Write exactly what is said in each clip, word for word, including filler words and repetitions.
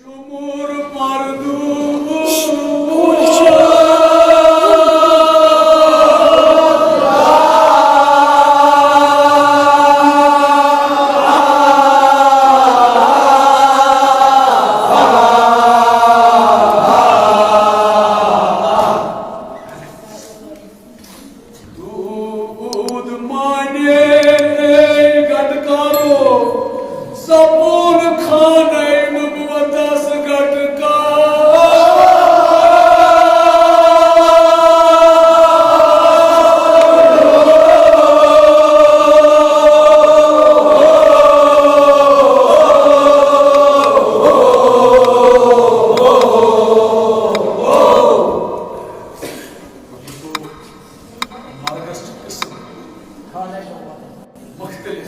عمر مردود. دود مانے گٹکارو، سپول خانہ نبوتس گٹکار. مرگس چھِ قٕسم مختلف۔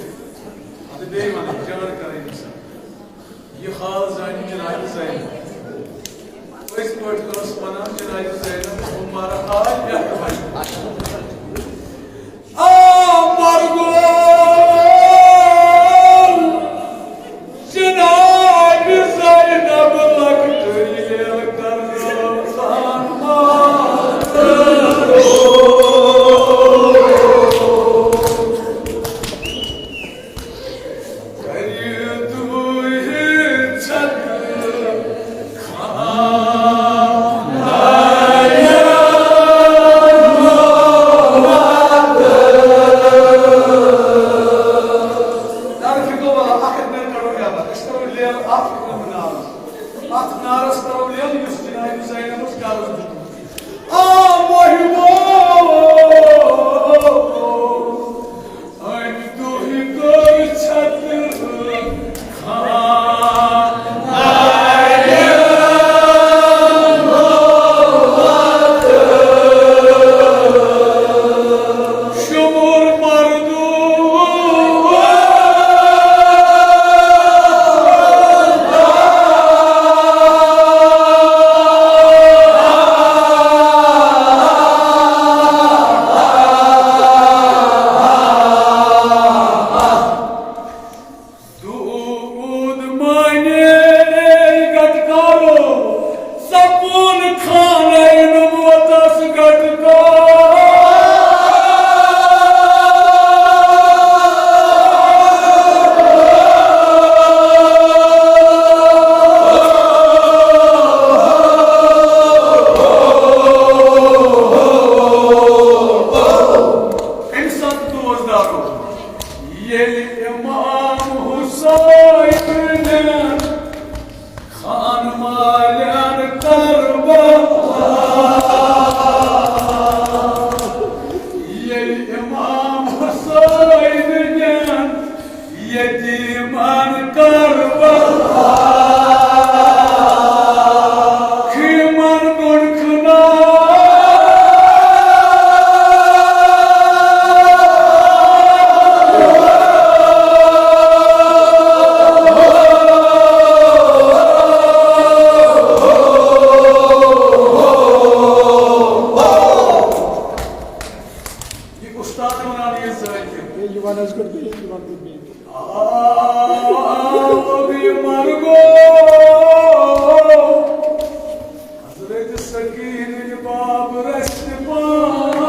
اَدٕ بیٚیہِ وَنہٕ، جان کَرٕنۍ اِنسان۔ یہِ حال زانہِ جنابِ زینب۔ پٔزۍ پٲٹھۍ ٲس وَنان جنابِ زینب، "بہٕ مَرٕ حال یَتھ وَنہِ۔" آ، مرگو، جناب زینب لۄکٹٕے لیل کرنٲو تان مات۔ کٔرِو تُہۍ چھتہٕ خانہ۔ طرفہِ گوٚو وَلہٕ اَکھ اَکھ منٹ کَڑو یَلہٕ۔ أسۍ کَرو لیل اَتھ نارَس۔ اَتھ نارَس کَرو لیل یُس جنابِ زینبَس قرض دیُتمُت۔ آ محبوب، أمۍ دۄہہِ کٔر چھتہٕ خانہ۔ شمر مردود۔ دود مانے گٹکارو، سپول خانہ نبوتس گٹکار۔ أمۍ سنٛد دوستدارو، ییٚلہِ امام حسین خان مالن کربلا، ییٚلہِ امام حسین یتیمن کربلا، خیمن گۄڈ کھنا۔ یہِ اُستاد وَنان یہِ زٲنۍ تہِ۔ ہے، یہِ وَن حظ گۄڈٕ بیٚیہِ، یہِ وَن گۄڈٕ بیٚیہِ۔ آ، یہِ مرگو۔ حضرت سکین باب رسپان۔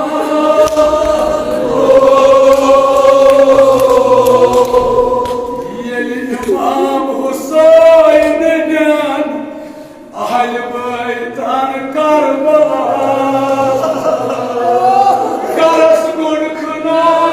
ییٚلہِ امام حسین نٮ۪ن اہل بیتن کربلا کرس گۄڈ کھنا۔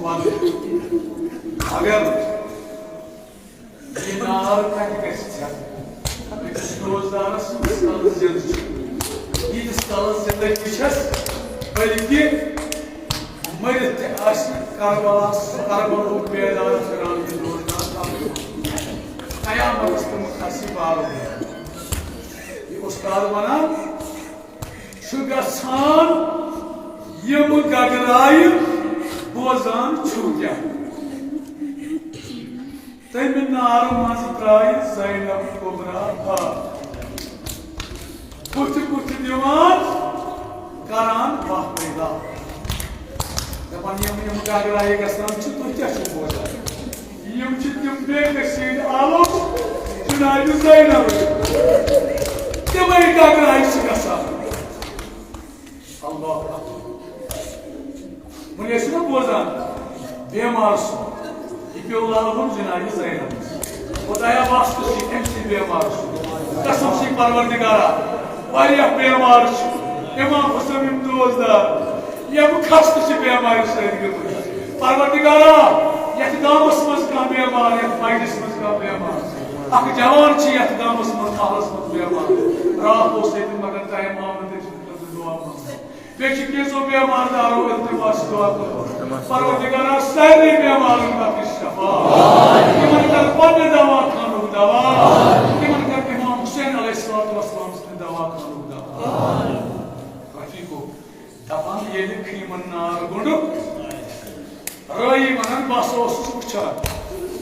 اگر یہِ نار کتہِ گژھِ ژھٮ۪تھ؟ أکِس روزدارس ییٖتِس کالس زِندٕ چھُ، ییٖتِس کالس زندگی چھس، بلکہِ مٔرِتھ تہِ آسہِ کربلا، سُہ کربلہُک بیدار پھِران یہِ روزدار۔ قیامتس تہٕ مُقدسٕے باو۔ یہِ اُستاد ونان چھُ گژھان، یِم گگرایہِ بوزان چھُو کیٛاہ؟ تٔمۍ نارٕ منٛز ترٛایہِ زینب کبرا بھا۔ بُتھِ بُتھِ دِوان، کران واہ پیدا۔ دپان، یِم، یِم گگرایہِ گژھان چھِ، تُہۍ کیٛاہ چھِو بوزان؟ یِم چھِ تِم بے کٔشیٖرِ عالم، جنابِ زینب۔ تِمے گگرایہِ چھِ گژھان۔ اللہ اکبر۔ وۄنۍ ٲسِو نا بوزان، بیمار سُنٛد، یہِ پیوٚو لالہٕ وُن جنابِ زینبس۔ خدایا، واسطہٕ چھُے أمۍ سٕے بیمار سُنٛد۔ قسم چھُے پروردگارا، واریاہ بیمار چھِ۔ امام حسین یِم دوستدار، یِم خستہٕ چھِ بیمارِ سۭتۍ گٔمٕتۍ۔ پروردگارا، یتھ گامس منٛز کانٛہہ بیمار، یتھ مجلس منٛز کانٛہہ بیمار، اکھ جوان چھُ یتھ گامس منٛز، محلس منٛز بیمار۔ راتھ اوس ییٚتہِ، مگر ٹایم آو نہٕ تٔمۍ سٕنٛدِ خٲطرٕ دعا منٛگنہٕ۔ بیٚیہِ چھِ کینٛژو بیمار دارو التماس دعا کٔرمٕژ۔ پروردگارا، سارنٕے بیمارن بخش شفا۔ تِمن کر پننہِ دوا خانُک دوا۔ تِمن کر امام حسین علیہ الصلوۃ والسلام سٕنٛدِ دوا خانُک دوا۔ رفیقو، دپان ییٚلہِ خیمن نار گوٚنڈُکھ، رٲیی ونان، بہٕ ہسا اوسُس وٕچھان،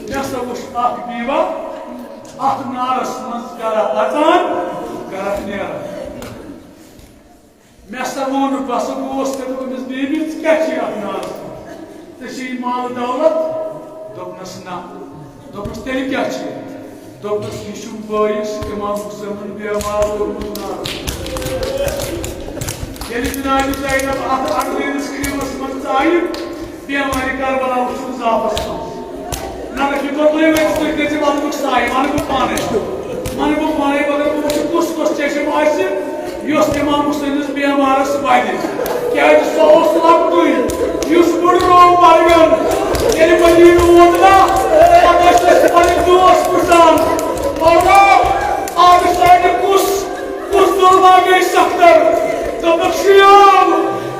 مےٚ ہسا وٕچھ اکھ بیوہ اتھ نارس منٛز گرہ اژان، گرہ نیران۔ مےٚ ہسا ووٚن، بہٕ ہسا گوس تہٕ دوٚپمس، بیبی، ژٕ کیٛاہ چھِ اتھ نارس منٛز؟ ژےٚ چھِ یہِ مال دولت؟ دوٚپنس، نہ۔ دوٚپنس، تیٚلہِ کیٛاہ چھِ؟ دوٚپنس، یہِ چھُم بٲیِس امام حسینن بیمار کوٚرمُت نارس منٛز۔ ییٚلہِ جناب زینب اتھ اندرٲنِس خیمس منٛز ژایہِ، بیمارِ کربلا وٕچھُن ضعفس منٛز۔ نہ، نہ، یہِ توٚتُے وۄنۍ ژٕ تُہۍ کٔرۍ زِ وننُک سایہِ، ونہٕ بہٕ پانے۔ ونہٕ بہٕ پانے، مگر بہٕ وٕچھٕ کُس کُس چشم آسہِ، یُس امام حسینس بیمارس ودِ۔ کیازِ سُہ اوس لۄکٹُے، یُس بُڈٕ روو مرگن۔ ییٚلہِ مدینہٕ ووت نا، پتہٕ ٲسۍ أسۍ پنٕنۍ دوس پرژھان، مولا، آز سانہِ کُس کُس ظلما گٔے سختر؟ دوٚپُکھ، شیام،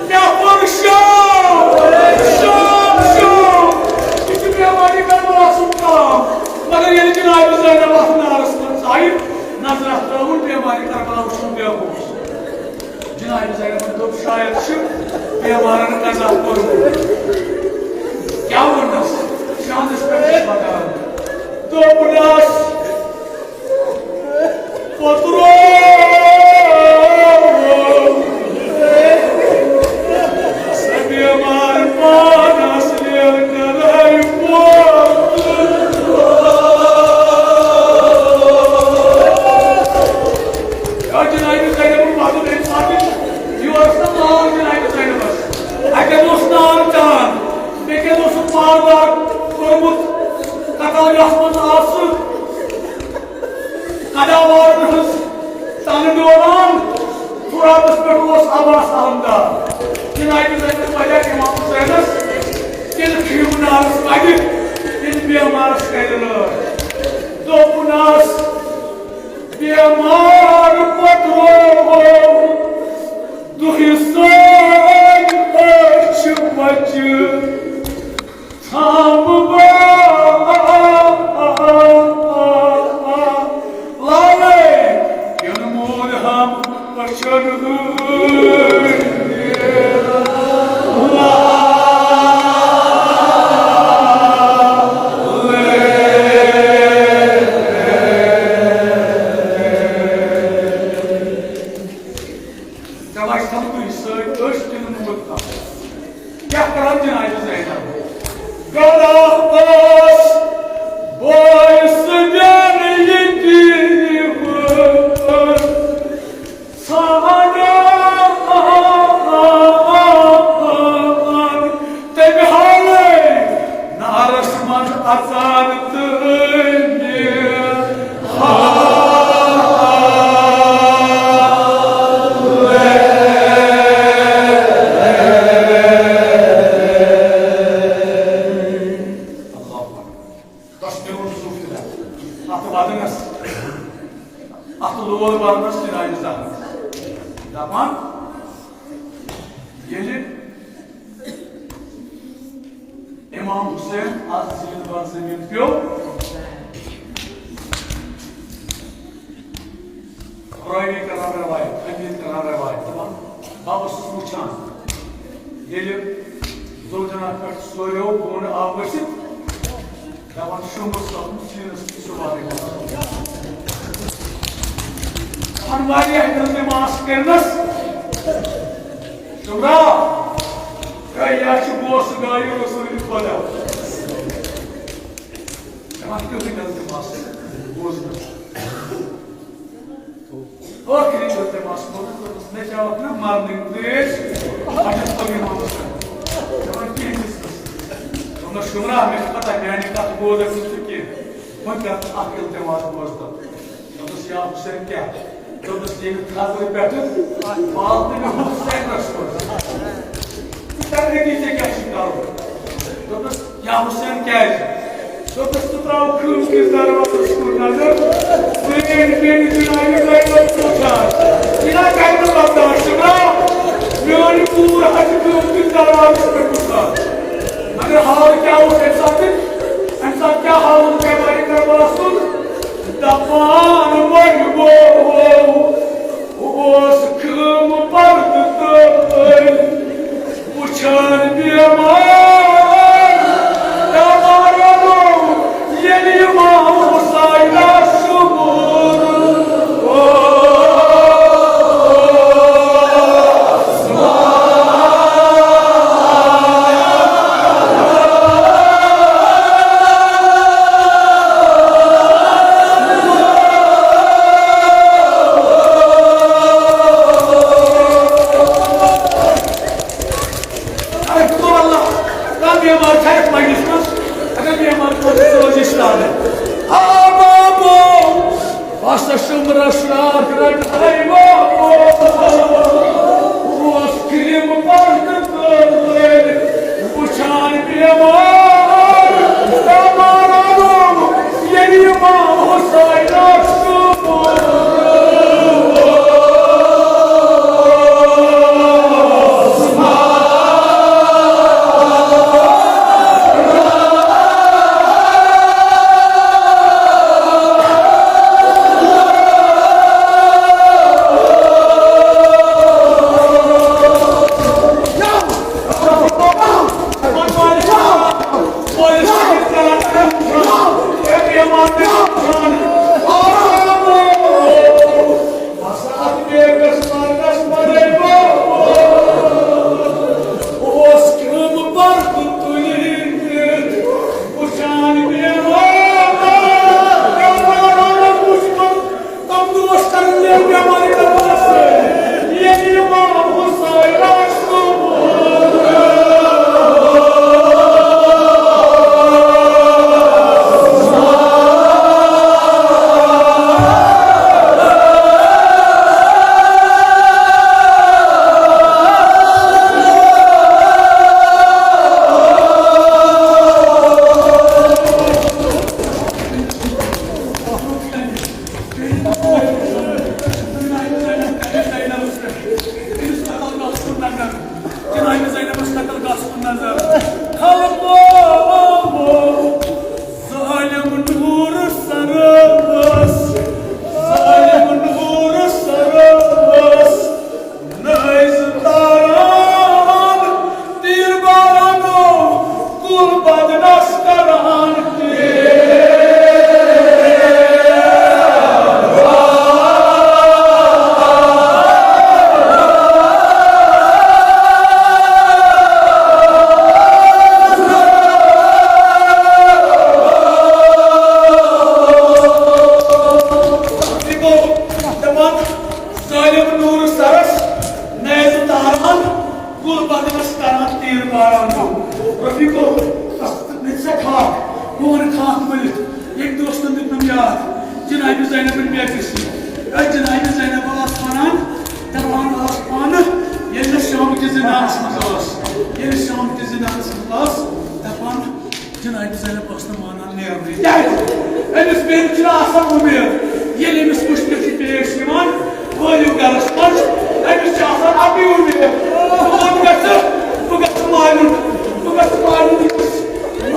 مےٚ کوٚر شام، شام، شام۔ یہِ چھُ بیمارِ کربلا سُنٛد کام۔ مگر ییٚلہِ جناب زینب اتھ نارس منٛز ژایہِ، نظر اتھ ترٲوٕن، بیمارِ کربلا وٕچھُن بے ہوش۔ جناب زینبن دوٚپ، شاید چھُ بیمارن قضا کوٚرمُت۔ کیٛاہ ووٚننس؟ شاندس پٮ۪ٹھ چھُ پکان۔ دوٚپنس، پترو، سہ بیمار پانس لیر کرے پترو۔ یا جناب زینب، پتہٕ تمہِ ساتہٕ یور سا نار جناب زینبس۔ اتٮ۪ن اوس نار چان، مےٚ کیٛاہ اوسُکھ باردار کوٚرمُت، قتل یتھ منٛز آسہٕ۔ قداوارن ہٕنٛز تنہٕ ڈولان۔ فراتس پٮ۪ٹھ اوس عباس علمدار۔ جناب زینب پریکھ امام حسینس، تیٚلہِ خیمہٕ نارس پتہِ، تیٚلہِ بیمارس کرِ رٲچھ۔ دوٚپنس، بیمار پتروو دُہہِ سٲنۍ أچھ بچہِ۔ ژھانٛڈ بہٕ لالے، یِنہٕ موٗد ہم أچھن ہٕنٛدۍ۔ دپان چھِ تِم، تُہۍ سۭتۍ أسۍ تہِ نہٕ موٗد کانٛہہ۔ کیٛاہ کران جناب زینب؟ گرا ٲس بٲے سٕنٛدٮ۪ن یتیٖمن ژھانٛڈان۔ تٔمۍ ہاوے نارس منٛز اژان تہٕ امام حسین از زمین بر زمین پیو۔ راوی کران روایت، حدیث کران روایت، دپان، بہٕ اوسُس وٕچھان، ییٚلہِ زوجنا پٮ۪ٹھ سوریو بۄن آو ؤسِتھ، دپان، شُمبہٕ سپُد سیٖنس تہٕ سُہ وارٕے وارٕ۔ دپان، واریاہ التماس کٔرنس، شُمرا، ہے، یا چھُ بوسہٕ گایہِ رسول خدا۔ دپان، تیُتھُے التماس بوزنس۔ ٲخری التماس کوٚرُن، دوٚپُس، مےٚ کیٛاہ وَتھ نہ مَرنٕے، ترٛیش، بہٕ چھَس پَنٕنۍ وَنُن۔ دَپان، کِہیٖنۍ چھُس نہٕ۔ دوٚپمَس، شُمرا، مےٚ چھِ پَتہ، میٛانہِ کَتھٕ بوزَکھ نہٕ ژٕ کینٛہہ۔ وۄنۍ کَر ژٕ اَکھ التماس بوز تہٕ۔ دوٚپمَس، یا حُسین، کیٛاہ؟ دوٚپمَس، ییٚمہِ خطرٕ پٮ۪ٹھٕ وال تہٕ مےٚ ووٚن سٮ۪کرَس منٛز۔ ژٕ کَر أتی، ژےٚ کیٛاہ چھُے کَرُن؟ دوٚپمَس، یا حسین، کیٛازِ؟ دوٚپُس، ژٕ ترٛاو خۭمہٕ کِس دروازس کُن نظر، ژٕ وٕچھ بیٚنہِ جنابِ زینب کُس آسہِ۔ یہِ نہ کرِ نہٕ برداش، ژٕ ترٛاو۔ میٛٲنۍ کوٗر ہسہِ خۭمہٕ کِس دروازس پٮ۪ٹھ کُس آسہِ۔ مگر حال کیٛاہ اوس اَمہِ ساتہٕ؟ اَمہِ ساتہٕ کیٛاہ حال اوس پیغمبرِ کربلاہَس سُنٛد؟ دپان وۄنۍ گوٚو، اوس خۭمہٕ پردٕ تٔلۍ وٕچھان بیمار، دپان روٚو ییٚلہِ امام حسینَس شُمبُر۔ اگر بہٕ اللہ، کانٛہہ بیمار چھا یتھ مجلس منٛز؟ اگر بیمار چھُ، سٲزِش لاگان۔ آ بابو، بس شُمرس راتھ رٹہٕ۔ اے بابو، اوس خۭمہٕ پردٕ تٔلۍ وٕچھان بیمار، بیمار آو، ییٚلہِ امام حسین آو۔ اوس خۭمہٕ پردٕ تُلِتھ وٕچھان بیمار، بیمارن وٕچھمُت، تِم دوس کرن لے بیمارِ کربلاہَس سۭتۍ۔ ییٚلہِ امام حسین آسہِ جنابِ زینبس قتل گژھُن نظر۔ خلقو، ظالم نوٗر سرس، ظالم نوٗر سرس، نٲیِز تاران، تیٖر بارانو، کُل بدنس کران۔ ظالم نوٗر سرس، نٲیِز تاران، کُل بدنس کران تیٖر باران۔ رفیقو، مےٚ دِ سا خاک، بہٕ وَنہٕ خاک ؤلِتھ۔ ییٚمۍ دوستن دیُت نہٕ یاد، جنابِ زینبٕنۍ بے کسی۔ أتھۍ جنابِ زینب ٲس وَنان، دَپان ٲس پانہٕ، ییٚلہِ نہٕ شام کِس زِندانَس منٛز ٲس، ییٚلہِ شام کِس زِندانَس منٛز ٲس، دَپان، جنابِ زینب ٲس نہٕ مانان نیرنٕے۔ کیٛازِ؟ أمِس بیٚنہِ چھُنہٕ آسان اُمید۔ ییٚلہِ أمِس مُشکِل چھُ پیش یِوان، وٲلِو گرس منٛز، أمِس چھِ آسان اَکٕے اُمید، بہٕ کوٚت گژھٕ؟ بہٕ گژھٕ مالیُن، بہٕ گژھٕ مالیُن یُس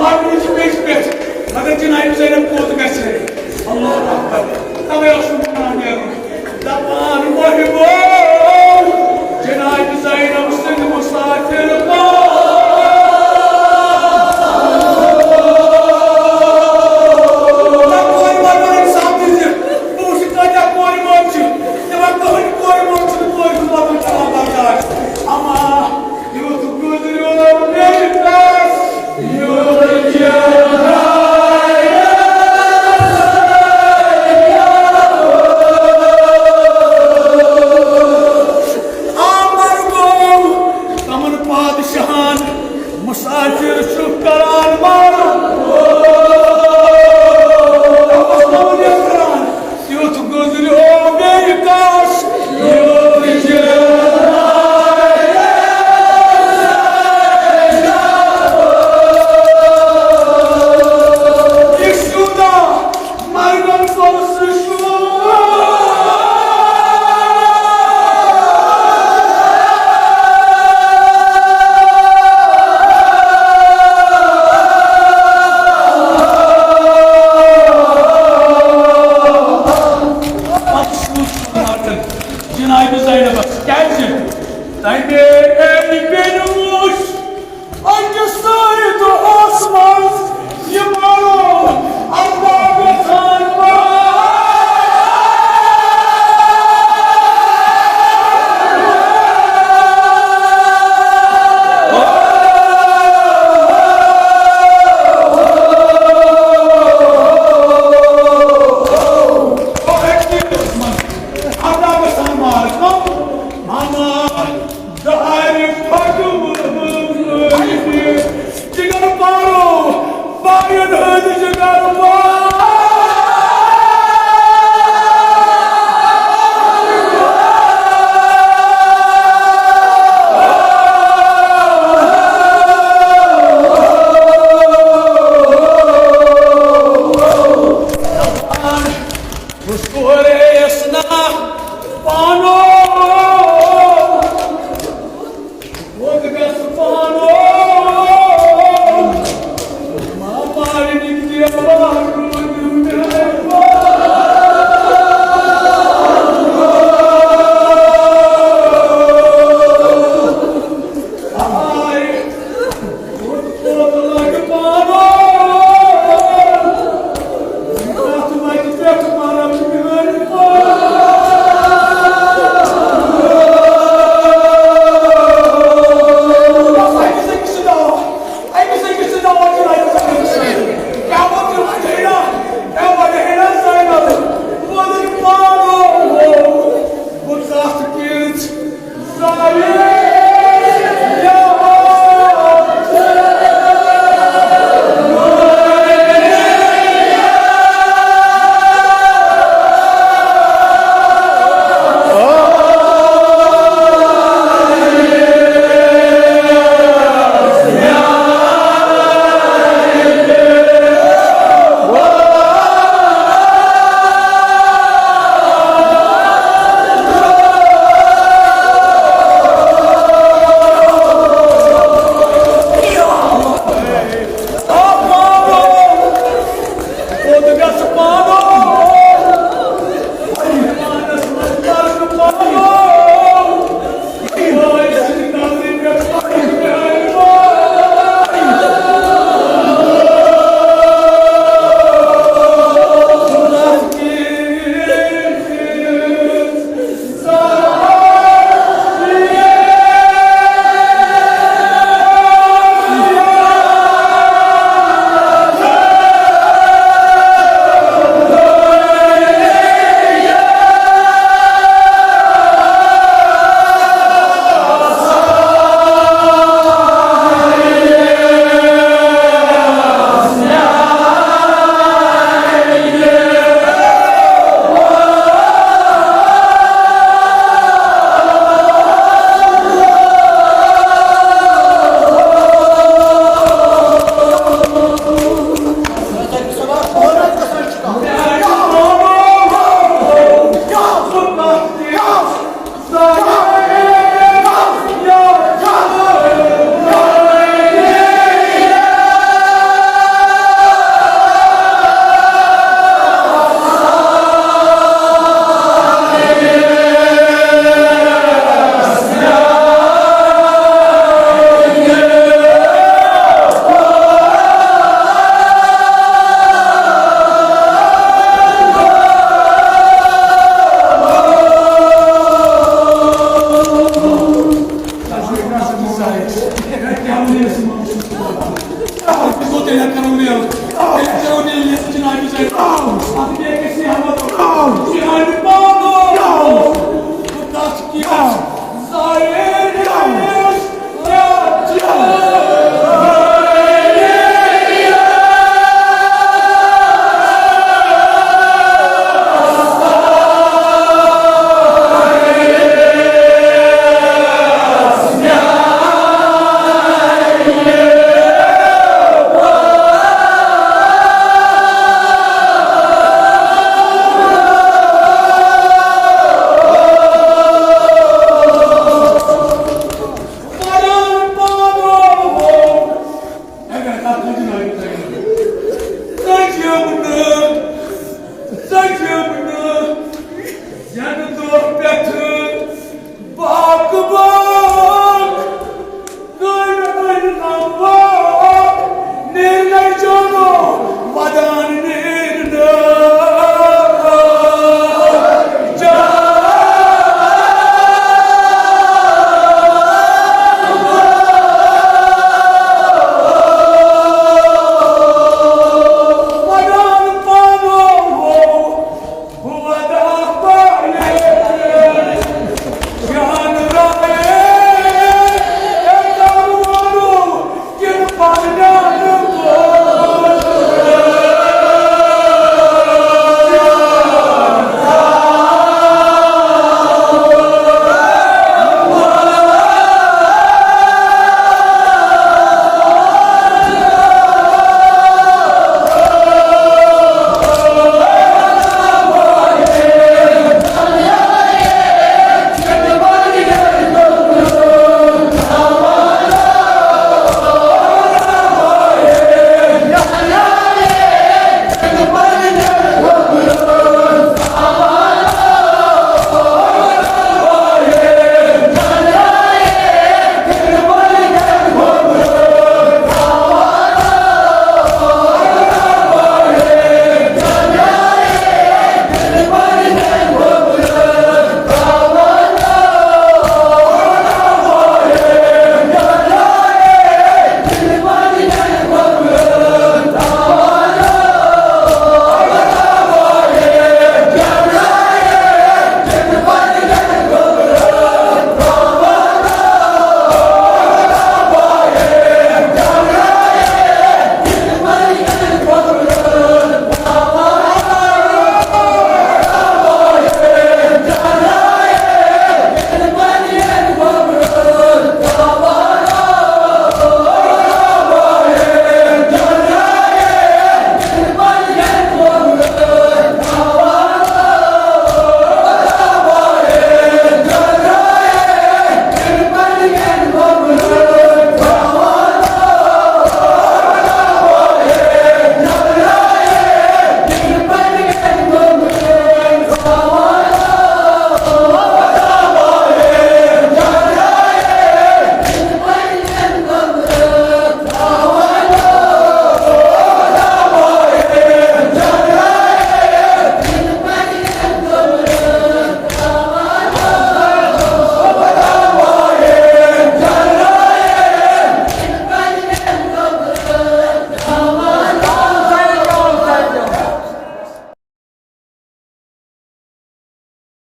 مسافر چھُ کران مارُن۔ یُتھ گُزریو بیٚیہِ کاش، یُتھ چھُ۔ یہِ چھُ نا مرگن پوٚز شور۔ پتہٕ سوٗنچ مردن جناب زینبس، کیازِ؟ تمے بیٚنہِ وُچھ أکِس سۭتۍ اوس منٛز یہِ پَرُن، اللہ گژھان پَرُن۔ اللہ گژھان مارکم، ماما۔ دارِ پھٹوومٕتۍ جگر پارو، بارٮ۪ن ہٕنٛدۍ جگر پارو۔ ہُشکورے یَس نا پانو۔